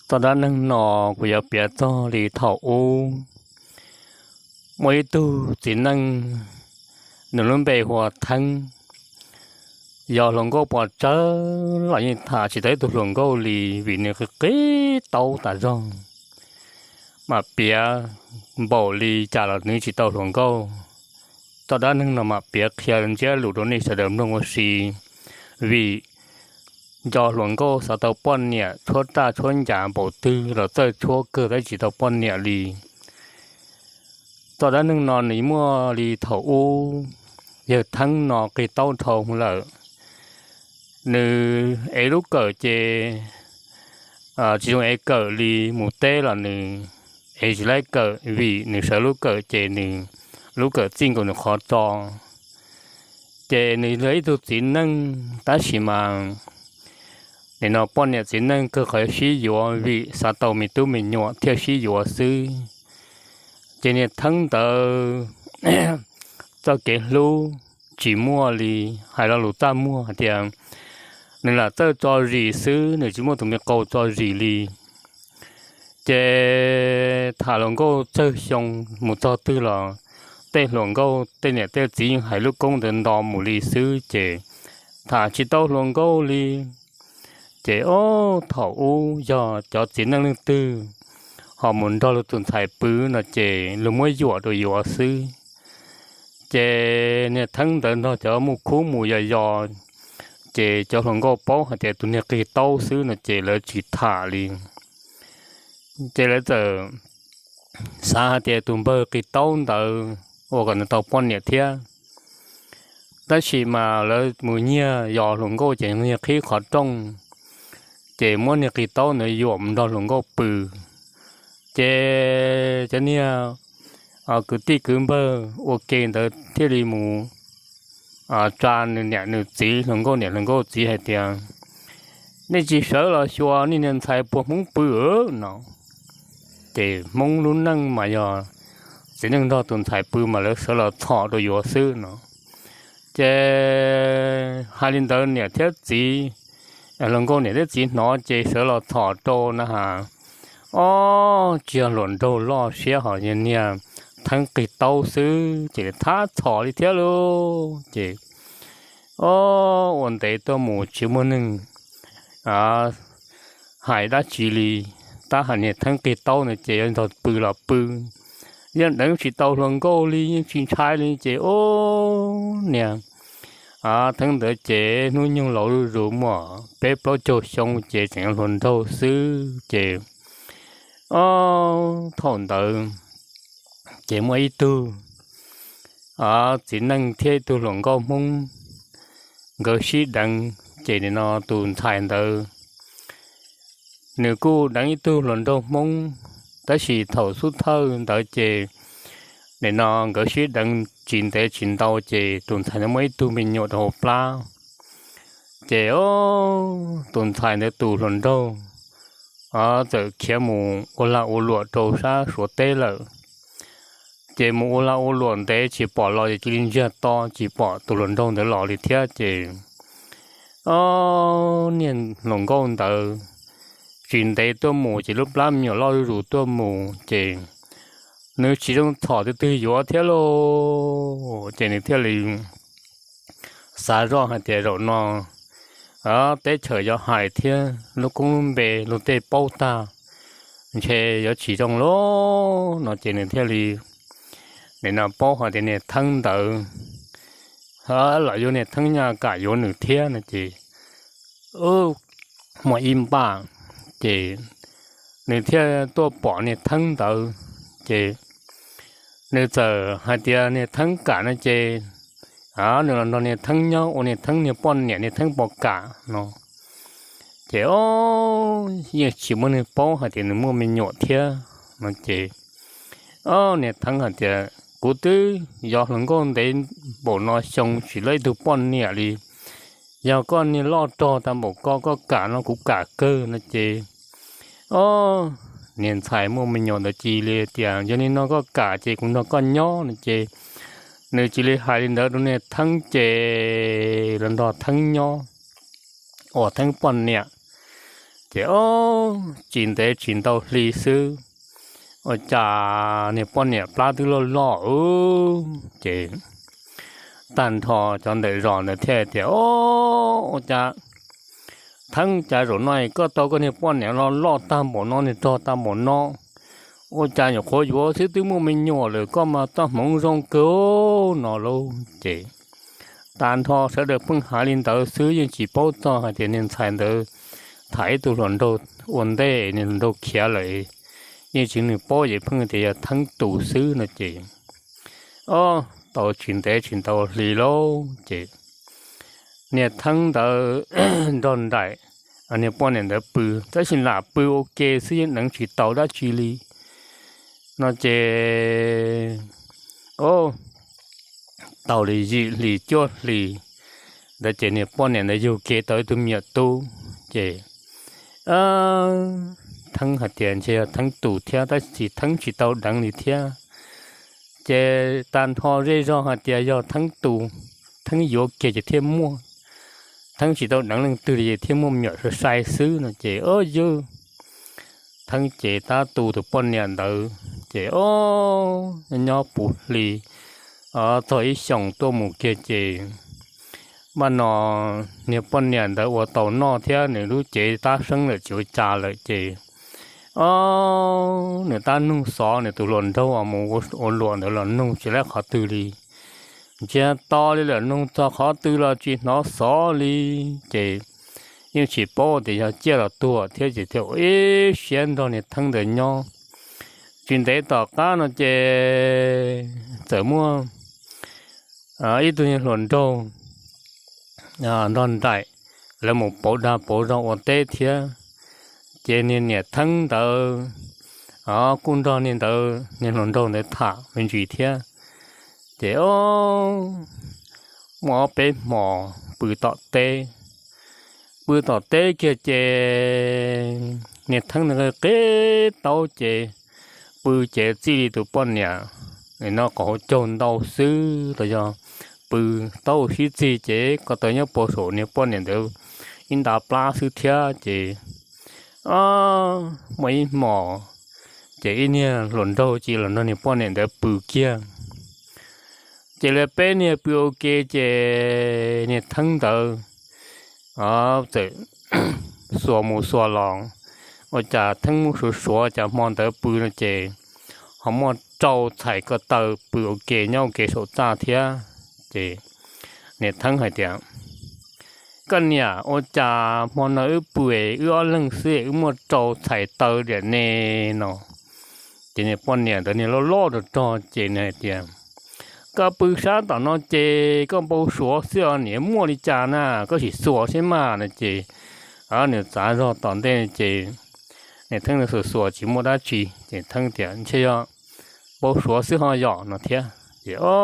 Txoj dab neeg no kuv yuav piav txog li thaum ub, muaj ib tug txiv neej, nws lub npe hu ua Theeb. Yog hluas nkauj pos tsawg los yeej tham tsis tau ib tug hluas nkauj li, vim nws qi qib taub tas zog. Mam piav npaum li cas los nws tsis tau hluas nkauj. Txoj dab neeg no mam piav qhia ntsiab lus rau nej sawv daws mloog ua si, vim nco hluas nkauj xav tau poj niam tshuab raj tshuab ncas npaum twg los txawj tshuab kawg tab tsis tau poj niam li. Txoj dab neeg no nws muaj li thaum ub, yawg Theeb no qi taub dhau lawm. Nws ev lub kawm ces tsis zoo ev kawm li, mus teb los nws ev tsis laib kawm vim nws sawv lub kawm ces nws lub kawm txij nkaus nws qhov tso. Ces nws yog ib tug txiv neej tab sis mas nim no poj niam txiv neej kawg qhov sib yuav vim xav tau me tub me nyuam thiaj sib yuav xwb. Ces niag Theeb ntawd txoj kev hlub tsis muaj li, hais lo lus txaj muag hais tias nws lam txawj tso zis xwb, nws tsis muaj tus me qau tso zis li. Ces tham hluas nkauj tsawg xyoo mus txog twg los tej hluas nkauj tej niam tej txiv yeej hais lub koob ntawd nto mus li xwb ces tham tsis tau hluas nkauj li. Ces ob thaum ub yog cov txiv neej leej twg ho mus nrog luag tus ntxhais pw no ces luag muab yuam rau yuav xwb. Ces niag Theeb ntawd nrog cov muaj khub mus yos yos, ces cov hluas nkauj paub hais tias tus niag qig taub xwb no ces lawv tsis tham li. Ces lawv txawm xav hais tias tus npawg qig taub ntawd ua kom nws tau poj niam thiab. Tab sis mas lawv mus nyiag yos hluas nkauj ces nyiag qhib qhov rooj, ces muab niag qig taub ntawd yuam mus nrog hluas nkauj pw. Ces cov niag kwv tij kwv npawg ua ke ntawd thiaj li mus tsa nws niam nws txiv, hluas nkauj niam hluas nkauj txiv hais tias, nej tsis sawv los xyuas nej niag ntxhais puag Hmoob pw no. Ces Hmoob lub neej mas yog txiv neej nrog tus ntxhais pw mas lawv sawv los txhom rau yuav xwb no. Ces hais li ntawd niam thiab txiv, hluas nkauj niam thiab txiv hnov ces sawv los txhom rau na has. Ob, tsis yog hluas nraug loj siab ho yog niag Theeb qig taub xwb ces thab txhom li thiab lauj. Ces ob, ua ntev tuaj mus tsis muaj neeg hais dab tsi li, tab hais niag Theeb qig taub no ces yuav nrog pw los pw, yeej deev tsis tau hluas nkauj li yeej tsis ntshai li ces ob, niag Theeb ntawd ces hnub nyoog laus zuj zus muaj peb plaub caug xyoo ces tseem hluas nraug xwb ces ob, thaum ntawd ces muaj ib tug txiv neej thiab ib tug hluas nkauj Hmoob, nkawd sib deev ces nim no tus ntxhais ntawd nws kuj deev ib tug hluas nraug Hmoob, tab sis thaum xub thawj ntawd ces nim no nkawd sib deev tsis ntev tsis ntau ces tus ntxhais ntawd muaj ib tug me nyuam rau hauv plab. Ces tus ntxhais ntawd tus hluas nraug txawm khiav mus ua lag ua luam rau sab Suav teb lawm. Ces mus ua lag ua luam ntev tsis pom los ces cia li ntsiag to tsis pom tus hluas nraug ntawd los li thiab ces ob, niag hluas nkauj ntawd tsis ntev tuaj mus ces lub plab me nyuam loj zuj zus tuaj mus ces nws tsis zoo txhom twg twg yuav thiab lauj. Ces nws thiaj li xav zoj hais tias zaum no teb chaws yuav hais thiab lub koob lub npe luag tej paub tag, ntshe yuav tsis zoo lauj no ces nws thiaj li nim no paub hais tias niag Theeb ntawd los yuav niag Theeb nyob kam yuav nws thiab no ces muaj ib npaj ces nws thiaj tuaj pom niag Theeb ntawd ces nws txawm hais tias niag Theeb kam no ces nws los nrog niag Theeb nyob ua niag Theeb niag poj niam niag Theeb puas kam no. Ces ob, yeej tsis muaj neeg paub hais tias nws muaj me nyuam thiab no ces ob, niag Theeb hais tias kuv twb yog hluas nkauj ntev npaum no xyoo tsis tau ib tug poj niam li. Yog koj niag loj rog tag npaum ko koj kam no kuv kam kawg no ces ob, niag ntxhais muaj me nyuam ntawd cia li tias yog li no koj kam ces kuv nrog koj nyob no ces nws cia li hais li ntawd rau niag Theeb ces los nrog Theeb nyob ua Theeb poj niam. Ces o, tsis ntev tsis ntau hli xwb, ua cas niag poj niam plab twb loj loj ces tag nrho cov ntawm zos ntawd thiaj tias, O, ua cas Theeb, cas zaum no koj tau koj niag poj niam loj loj tag npaum no, niag rog tag npaum no, ua cas nyuam qhuav yuav xwb twb muaj me nyuam lawm, koj mas txoj hmoov zoo kawg no lauj. Ces tag nrho sawv daws pheej hais li ntawd xwb, yeej tsis paub txog hais tias niag ntxhais ntawd tham ib tug hluas nraug ua ntej, niag hluas nraug khiav lawm, yeej tsis muaj neeg paub, ces pheej tias yog Theeb tus xwb no ces o, tau tsis ntev tsis ntau hli lauj ces niag Theeb ntawd nrog nraim niag poj niam ntawd pw, tab sis lam pw ua ke xwb, yeej deev tsis tau dab tsi li no ces o, tau li yim hli cuaj hli ntawd ces niag poj niam ntawd yug kiag tau ib tug me nyuam tub ces Theeb hais tias ntshe yog Theeb tus thiab, tab sis Theeb tsis tau deev li thiab. Ces tag nrho zej zog hais tias yog Theeb tus, Theeb yuav kiag ces thiaj muaj, Theeb tsis tau deev leej twg li ces thiaj muaj me nyuam sai sai xwb no ces o, yog Theeb ces tab tu tus poj niam ntawd ces o, nyob puv hli txog ib xyoos tuaj mus kiag ces npaj no niag poj niam ntawd ua tau noj thiab, nws lub cev tab seeb lawm tsis ua cas lawm ces o, nws tab nug xov nws tus hluas nraug uas mus ua luam ntawd los nug tsis laib qhov twg li, ntsiag to li lawm, nug txog qhov twg los tsis hnov xov li ces yeej tsis paub tias yog ciaj los tuag thiab ces thiaj ua ib siab nrog niag Theeb ntawd nyob. Tsis ntev tom qab no ces txawm muaj ib tug niag hluas nraug nrog nraim lawv mus pauv dag pauv zog ua teb thiab. Ces niag niam Theeb ntawd kuj nrog niag ntawd, niag hluas nraug ntawd tham me ntsis thiab. Ces o, muaj ob peb hmos pw tom teb, pw tom teb kiag ces niag Theeb ntawd qe taub ces pw ces txij li tus poj niam no qhov hauv caug ntau xwb los yog pw taub hau sib txig ces ko taw nyob puag saum niag poj niam ntawd ib nta plab xwb thiab ces o, muaj ib hmos ces ib niag hluas nraug cia li los nrog niag poj niam ntawd pw kiag. Ces lawv peb niag pw ua ke ces niag Theeb ntawd txawm xuas mus xuas los, ua cas Theeb muab suav suav cas hmo ntawd pw no ces ho muaj rau txhais ko taw pw ua ke nyob ua ke saum txaj thiab. Ces niag Theeb hais tias, Koj niam, ua cas hmo no wb pw wb ob leeg xwb wb muaj rau txhais taw diam ne no? Ces niag poj niam ntawd niag loj loj rog rog ces nws hais tias, Koj pw sab tom no ces koj npau suav xwb os, niam, muaj li cas na, koj sim xuas seb mas no ces nws txav zog tom ntej ces niag Theeb ntawd xuas xuas tsis muaj dab tsi ces Theeb tias, Ntshe yog npau suav xwb ho yom no thiab. Ces o,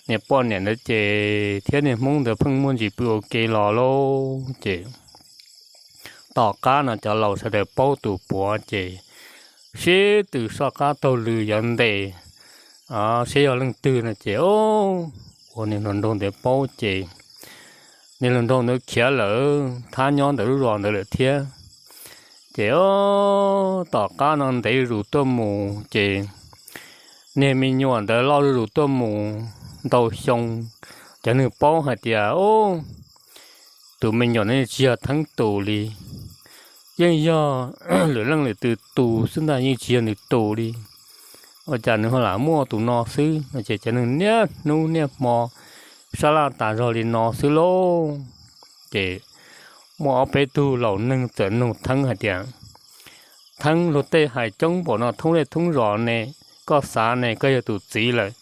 niag poj niam ntawd ces thiab niag Hmoob ntawd pheej muaj ntsis pw ua ke los lauj ces tom qab no cov laus sawv daws paub tus puav ces sib tw soj qab taug lw yuav ntes seb yog leej twg no ces o, ua niag hluas nraug ntawd paub ces niag hluas nraug ntawd khiav lawm, thab nyob ntawm lub zos ntawd lawm thiab. Ces o, tom qab no ntev zus tuaj mus ces niag me nyuam ntawd loj zuj zus tuaj mus ntau xyoo, cov neeg paub hais tias o, tus me nyuam no tsis yog Theeb tus li, yeej yog lwm leej lwm tus tus xwb ntag, yeej tsis yog nws tus li. Ua cas nws ho lam muaj tus no xwb no ces cov neeg niaj hnub niaj hmo sab laj tas zog li no xwb lauj. Ces muaj ob peb tug laus neeg txawm nug Theeb hais tias, Theeb, luag tej hais coob npaum no thoob zej thoob zos ne, koj xav ne, koj yog tus txiv lawm,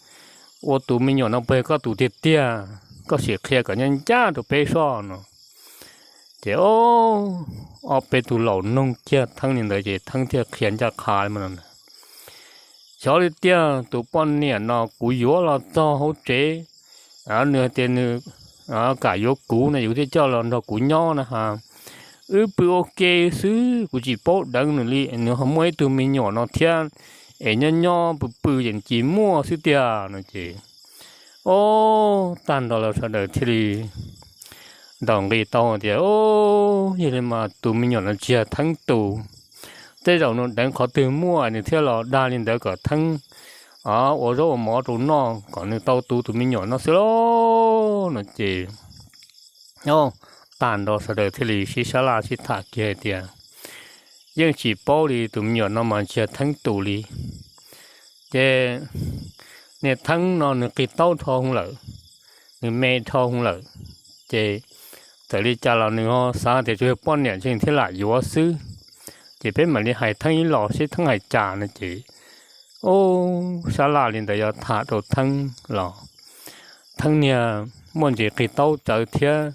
ua tus me nyuam no puas yog koj tus tiag tiag? Koj sim qhia kom ncaj ncaj rau peb soj no. Ces o, ob peb tug laus nug kiag Theeb li ntawd ces Theeb thiaj qhia ncaj qha li no, Xyov li tiag, tus poj niam no kuv yuav los txog hauv tsev, nws hais tias nws kam yuav kuv no, yus thiaj coj los nrog kuv nyob na ha. Wb pw ua ke xwb, kuv tsis paub deev nws li, nws ho muaj ib tug me nyuam no thiab, es nyob nyob pw pw ces nws cia li muaj xwb tiag no ces o, tag nrho lawv sawv daws thiaj li ntaus nqi tau tias, Yog li mas tus me nyuam no tsis yog Theeb tus. Tej zaum nws deev qhov twg muaj nws thiaj los dag li ntawd kom Theeb ua zaub ua mov rau noj kom nws tau tu tus me nyuam no xwb lauj. No ces tag nrho sawv daws thiaj li sib sab laj sib tham kiag hais tias, Yeej tsis paub li, tus me nyuam no mas tsis yog Theeb tus li. Ces niag Theeb no nws qis taub dhau hwv lawm, nws me dhau hwv lawm, ces txawm li cas los nws ho xav tias tsuas yog poj niam ntshe thiaj lam yuav xwb. Ces peb mam li hais Theeb ib los seb Theeb hais cas no ces, ub, sab laj li ntawd yuav tham rau Theeb los Theeb niag muaj ntsis qis taub tsawv thiab,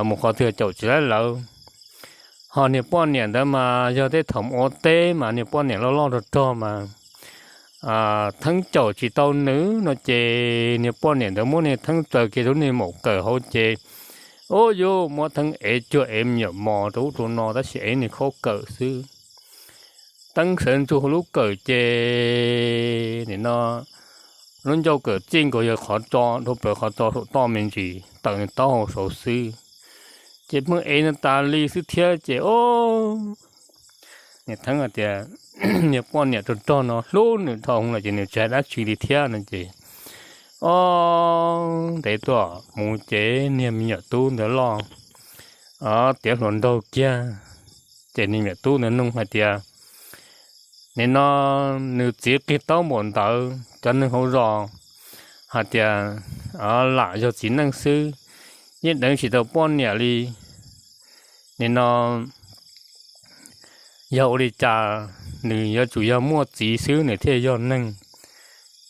mus qhov twg caum tsis laib lawv. Ho niag poj niam ntawd mas yog tej thaum mus ua teb mas niag poj niam loj loj rog rog mas Theeb caum tsis tau nws no ces niag poj niam ntawd muab niag Theeb tsaws kiag rau niag maum kawm hauv ces, ub, yuav muab Theeb ev cuag ev me nyuam mos rau ub rau no tab sis ev niag khaub kawm xwb. Teeb sawv ntsug hauv lub kawm ces nim no lub ncauj kawm txij nkaus yog qhov tso, dhau plaws qhov tso saum toj me ntsis tawm nws taub hau saud xwb. Ces pheej ev nws tas li xwb thiab ces, o, niag Theeb hais tias niag poj niam rog rog no hlub nws dhau hwv lawm ces nws tsis hais dab tsi li thiab no ces, o, ntev tuaj mus ces niag me nyuam tub ntawd loj tiav hluas nraug kiag. Ces niag me nyuam tub ntawd nug hais tias, nim no nws txiv qig taub npaum ntawd cov neeg hauv zos hais tias lam yog txiv neej xwb, yeej deev tsis tau poj niam li. Nim no yog ua li cas nws yuav tsum yog muaj txiv xwb nws thiaj yog neeg.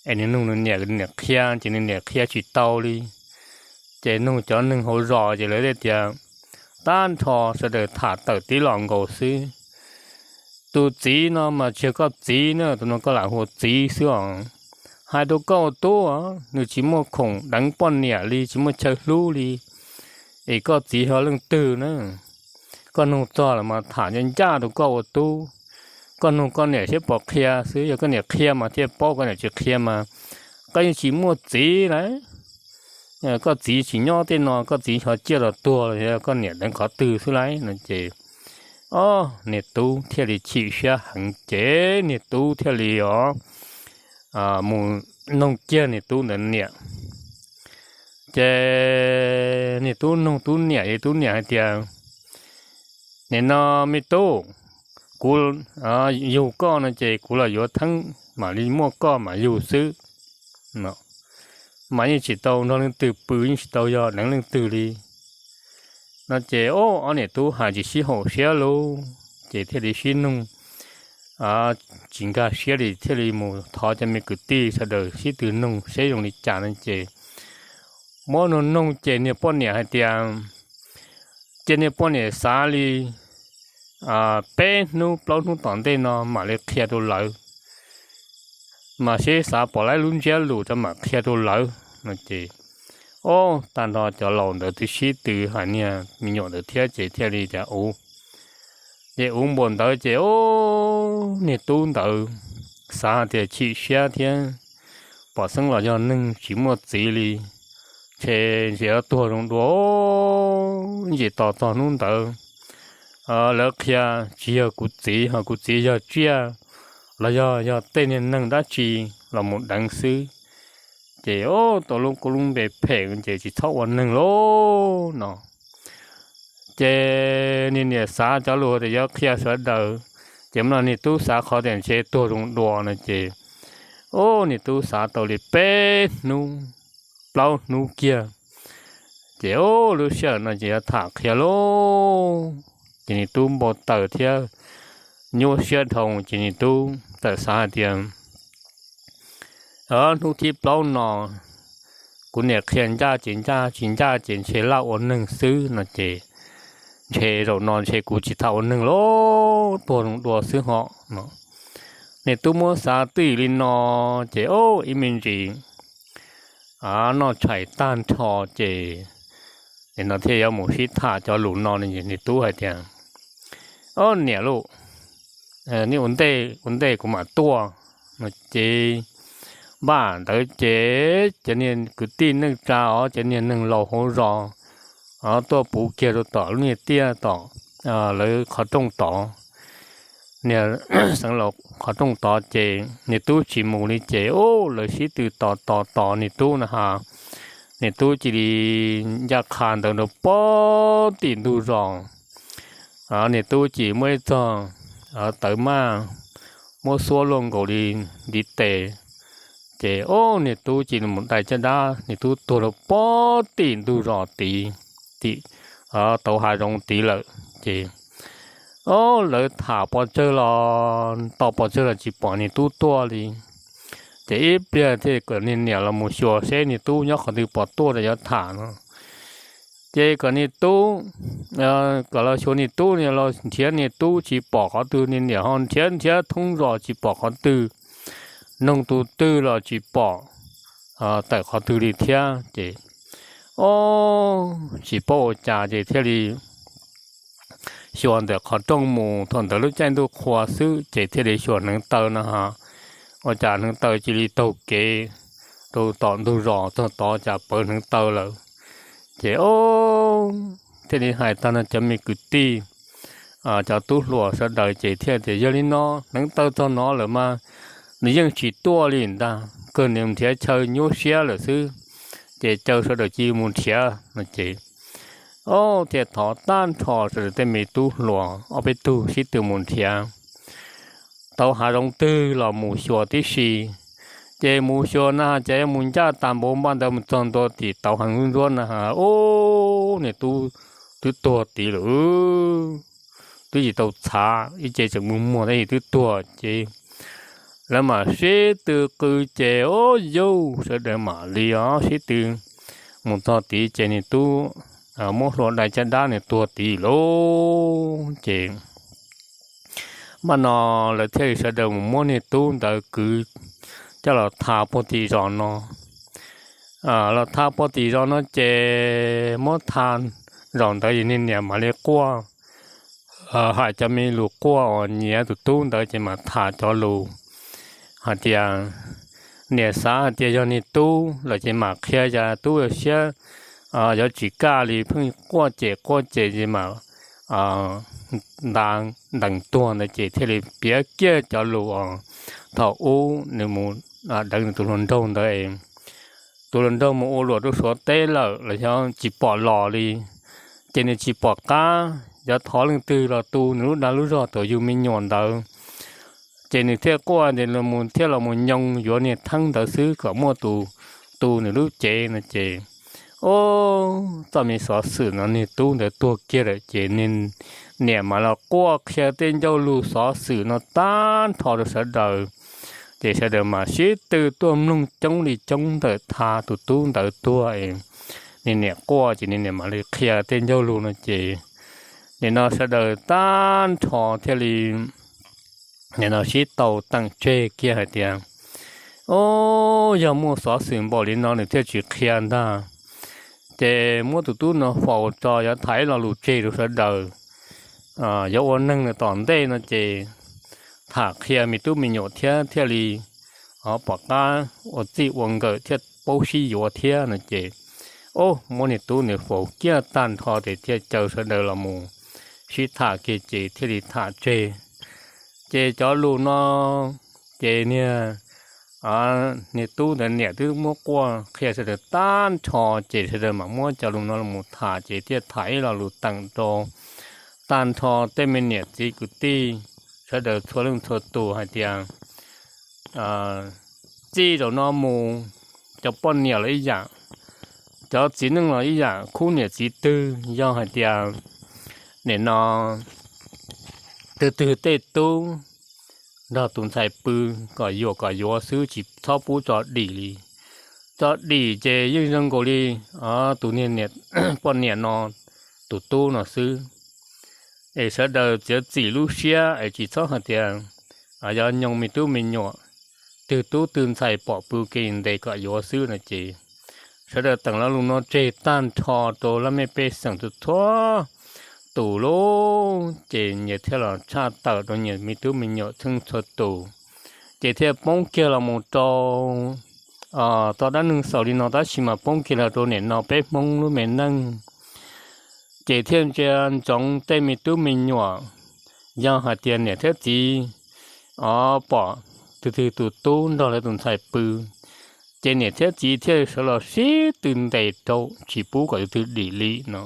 Es nws nug nws niam, nws niam qhia ces nws niam qhia tsis tau li. Ces nug cov neeg hauv zos ces lawv thiaj tias, tag nrho sawv daws tham tawm tib los nkaus xwb. Tus txiv no mas tsis yog koj txiv na, tus no koj lam hu ua txiv xwb os. Hais rau koj ua tub, nws tsis muaj khoom deev poj niam li, tsis muaj chaw hlub li. Es koj txiv yog leej twg na? Koj nug txog los mas tham ncaj ncaj rau koj ua tub. Koj nug koj niam seb puas qhia xwb, yog koj niam qhia mas thiaj paub, koj niam tsis qhia mas koj yeej tsis muaj txiv lawm. Koj txiv tsis nyob tej no, koj txiv xyov ciaj los tuag los yog koj niam deev qhov twg xwb lauj no ces, o, niag tub thiaj li chim siab heev ces niag tub thiaj li os mus noog kiag niag tub ntawd niam. Ces niag tub noog tub niam es tub niam hais tias, nim no me tub, kuv yug koj no ces kuv los yuav Theeb mam li muaj koj mam yug xwb. Mas yeej tsis tau nrog leej twg pw, yeej tsis tau yog deev leej twg li. No ces, o, ob niam tub hais tsis sib haum siab lauj, ces thiaj li sib noog tsis nkag siab li thiaj li mus thov cov me kwv tij sawv daws sib tw noog seb zoo li cas no ces muab noog noog ces niag poj niam hais tias, ces niag poj niam xav li peb hnub plaub hnub tom ntej no mam li qhia rau lawv, mas seb xav pom lawv lub ntsiab lus rau mam qhia rau lawv no ces, o, tag nrho cov laus ntawd twb sib tw hais niag me nyuam ntawd thiab ces thiaj li tias, u, ces u npaum ntawd ces, o, niag tub ntawd xav tias chim siab thiab pom xeeb los yog neeg tsis muaj txiv li, ntshe ntshe yuav tuag zoo dua. Ntsis tos txog hnub ntawd lawv qhia tsis yog kuv txiv, ho kuv txiv yog tsiaj los yog yog tej niag neeg dab tsi los mus deev xwb, ces tau lub kub lub npe phem ces tsis txhob ua neeg lauj no. Ces niag niam xav cov lus tias yuav qhia sawv daws, ces mas niag tub xav qhov tias ntshe tuag zoo dua no ces, o, niag tub xav tau li peb hnub plaub hnub kiag, ces, o, lub sij hawm no ces yuav tham qhia lauj. Ces niag tub npau taws thiab nyuaj siab dhau ces niag tub txawm xav hais tias, hnub thib plaub no kuv niam qhia ncaj ces ncaj, tsis ncaj ces ntshe laj ua neeg xwb no ces, ntshe zaum no ntshe kuv tsis tham ua neeg lauj, tuag zoo dua xwb ho no. Niag tub muab xav twj ywm li no ces, o, ib me ntsis noj tshais tag nrho ces nim no thiaj yuav mus sib tham cov lus no, niag tub hais tias, o, niam lauj, nej ua ntej ua ntej kuv mam tuaj no ces, npaj ntawd ces cov niag kwv tij neej tsa os, cov niag neeg laus hauv zos tuaj puv kiag rau tom lub niag tiaj tom lawv qhov rooj tod, niag xeev laus qhov rooj tod ces niag tub tsis mus li ces lawv sib tw tos tos tos niag tub na has, niag tub cia li ncaj qha ntawd rau pem tim ntug zos. Niag tub ces muab ib txog tawv maj muab xuab luaj nkaus li ntiv tes, ces o niag tub cia li mus dai caj dab, niag tub tuag rau pem tim ntug zos tid, tim tauv hav zoov tid lawm ces o lawv tham pov tsawg los, tos pov tsawg los tsis pom niag tub tuaj li. Ces ib pliag thiaj kom niag niam los mus xyuas seb niag tub nyob qhov twg pom tuaj rau yuav tham no. Ces kom niag tub, kom los xyuas niag tub, los nrhiav niag tub tsis pom qhov twg, niag niam ho nrhiav nrhiav thoob zos tsis pom qhov twg, noog tus twg los tsis pom tawm qhov twg li thiab ces o tsis paub ua cas ces thiaj li xyuas ntawm qhov rooj mus, thaum ntawd lub caij ntuj qhua xwb ces thiaj li xyuas hneev taw no ha, ua cas hneev taw cia li taug kev rau tom ntug zos txog tod cas pawv hneev taw lawm. Ces o thiaj li hais tag no cov me kwv tij, cov tub hluas sawv daws ces thiaj tias yog li no hneev taw txog no lawm mas nws yeej tsis tuaj li ntag, kawg nws nrhiav chaw nyuaj siab lawm xwb, ces caw sawv daws cia li mus nrhiav no ces o thiaj thov tag nrho sawv daws tej me tub hluas ob peb tug sib tw mus nrhiav tauv hav zoov twg los mus xyuas tib si. Ces mus xyuas na ces mus ncaj tas npaum npaj ntawd mus txog ntua tim tauv hav zoov ntsuab na ha, o niag tub twb tuag tid lawm, twb tsis tau txhav ib ce tseem muag muag tab sis twb tuag ces lawv mam sib tw qw ces o yauj sawv daws mam li os sib tw mus txog tid ces niag tub muab hlua dai caj dab nws tuag tid lauj. Ces npaj no lawv thiaj li sawv daws mus muab niag tub ntawd kwv coj los tha puag tim zos no. Los tha puag tim zos no ces muab tha zaum ntawd es niag niam mam li quaj, hais cov me lus quaj uas nyiav tus tub ntawd ces mam tham cov lus hais tias niam xav hais tias yog niag tub lawm ces mam qhia cas tub siab yuav tsis kaj li, pheej quaj cem quaj cem ces mam nta ntees tuag ntawd ces thiaj li piav kiag cov lus uas thaum ub nws mus deev nws tus hluas nraug ntawd, tus hluas nraug mus ua luam rau Suav teb lawm los yog tsis pom los li, ces nws tsis pom qab yuav thov leej twg los tu nws lub dag lub zog tuam yug me nyuam ntawd. Ces nws thiaj quaj tias mus thiaj los mus nyoo yuav niag theeb ntawd xwb kom muaj tus tu nws lub cev no ces, o, txoj me xov xwm no niag tub ntawd tuag kiag lawm ces niag niam mam los quaj qhia tej ncauj lus xov xwm no tag nrho rau sawv daws. Ces sawv daws mam sib tw tuaj mloog coob li coob ntawm tha tus tub ntawd tuag es niag niam quaj ces niag niam mam li qhia tej ncauj lus no ces nim no sawv daws tag nrho thiaj li nim no sib tau teem tseg kiag hais tias, o, yog muaj xov xwm npaum li no nws thiaj tsis qhia ntag. Ces muab tus tub no faus tso yuav tham ib lo lus tseg rau sawv daws, yuav ua neeg nws tom ntej no ces tham qhia me tub me nyuam thiab thiaj li pom qab ua txij ua nkawm thiaj paub sib yuav thiab no ces, o, muab niag tub nws faus kiag tag nrho ces thiaj caw sawv daws los mus sib tham kiag ces thiaj li tham tseg. Ces cov lus no ces niag niag tub ntawd niam twb muab quaj qhia sawv daws tag nrho ces sawv daws mam muab cov lus no los tham ces thiaj tham ib lo lus teem rau tag nrho tej me niam txiv kwv tij sawv daws txhua leej txhua tus hais tias txij zaum no mus cov poj niam los ib yam, cov txiv neej los ib yam, khub niam txiv twg yog hais tias nim no twg twg tej tub nrog tus ntxhais pw kom yuam kom yuav xwb tsis txhob pub tso dim li. Tso dim ces yeej zoo nkaus li tus niag poj niam no tus tub no xwb. Es sawv daws txiav txim lub siab es tsis txhob hais tias yog nyoo me tub me nyuam, twg tub twg ntxhais pom pw ke ntes kom yuav xwb no ces sawv daws teem lo lus no tseg tag nrho rau laj mej pej xeem txhua tus lauj. Ces nyias thiaj los tshaj tawm rau nyias me tub me nyuam txheej txhua tus, ces thiaj poob kiag los mus rau txoj dab neeg xaus li no tab sis mas poob kiag los rau nim no peb Hmoob lub me neej. Ces thiaj ntsia ntsoov tej me tub me nyuam, yog hais tias niam thiab txiv o pom tus twg tus tub nrog lawv tus ntxhais pw, ces niam thiab txiv thiaj sawv los sib tw ntes rau tsis pub kom tus twg dim li no.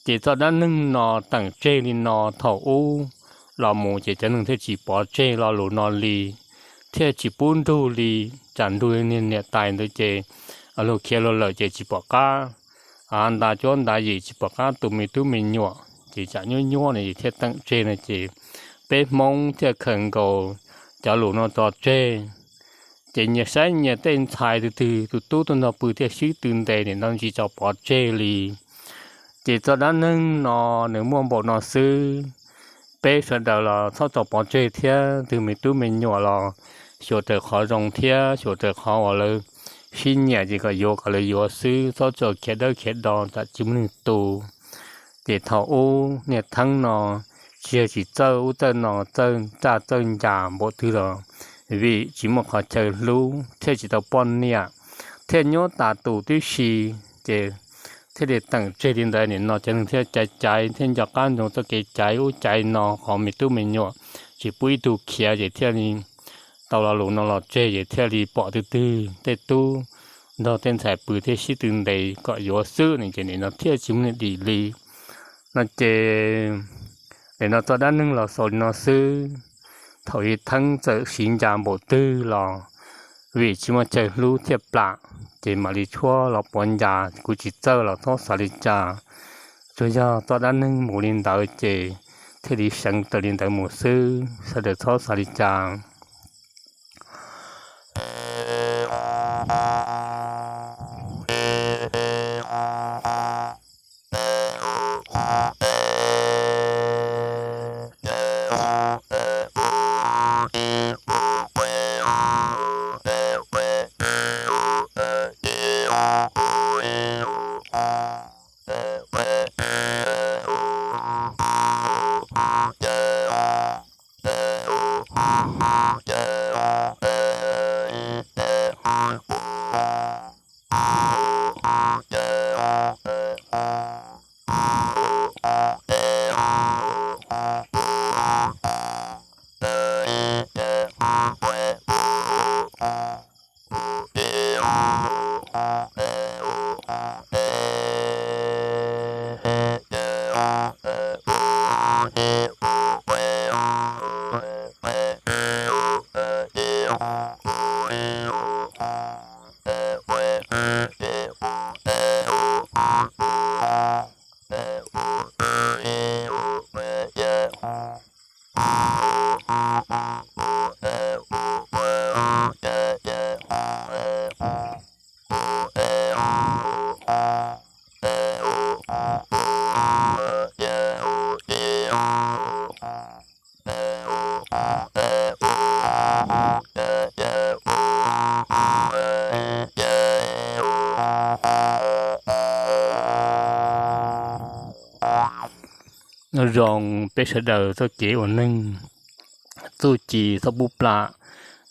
Ces txoj dab neeg no teem tseg li no, thaum ub los mus ces cov neeg thiaj tsis pov tseg lo lus no li, thiaj tsis pub nrug li. Tsam nrug li niam tais ntawd ces luag khiav luag lawm ces tsis pom qab, nta cuab nta yim tsis pom qab tu me tub me nyuam, ces tsam nyuab nyuab no es thiaj teem tseg no ces peb Hmoob thiaj khaws nkaus cov lus no tso tseg. Ces nyias saib nyias tej ntxhais tus twg tus tub tuaj nrog pw thiaj sib tw ntes, nim no tsis tso pov tseg li. Ces txoj dab neeg no nws muaj npaum no xwb, peb sawv daws los txhob tso pov tseg thiab, tus me tub me nyuam los xyuas raws qhov zoo thiab xyuas raws qhov uas lawv sib nyiam ces kom yuav kom lawv yuav xwb, txhob tso khiav dawb khiav do tsam tsis muaj neeg tu. Ces thaum ub niaj theeb no tsis yog tsis txawj ub txawj no, txawj raj txawj ncas npaum twg los vim tsis muaj qhov chaw hlub thiaj tsis tau poj niam, thiaj nyuab tas tus tib si. Ces thiaj li teem tseg li ntawd, nim no cov neeg thiaj caiv caiv thiaj nco qab ntsoov txoj kev caiv ub caiv no, qhov me tub me nyuam tsis pub ib tug khiav ces thiaj li tau lo lus no los tseg, ces thiaj li pom twg twg tej tub nrog tej ntxhais pw thiaj sib tw ntes kom yuav xwb no, ces nim no thiaj tsis muaj neeg dim li no ces nim no txoj dab neeg los xaus li no xwb. Thaum ub theeb txawm siv ncas npaum twg los vim tsis muaj chaw hlub thiaj plam, ces mam li tshuab los puav ncas, kuv tsis txawj los txhob xav li cas. Tsuas yog txoj dab neeg mus li ntawd ces thiaj li seev raws li ntawd mus xwb, sawv daws txhob xav li cas. Nyob zoo peb sawv daws txoj kev ua neeg, txuj ci txhob pub plam,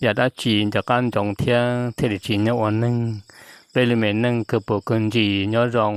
yam dab tsi nco qab ntsoov thiab thiaj li tsis nyob ua neeg. Peb li me neej kawg puas kawg ntsis nyob zoo.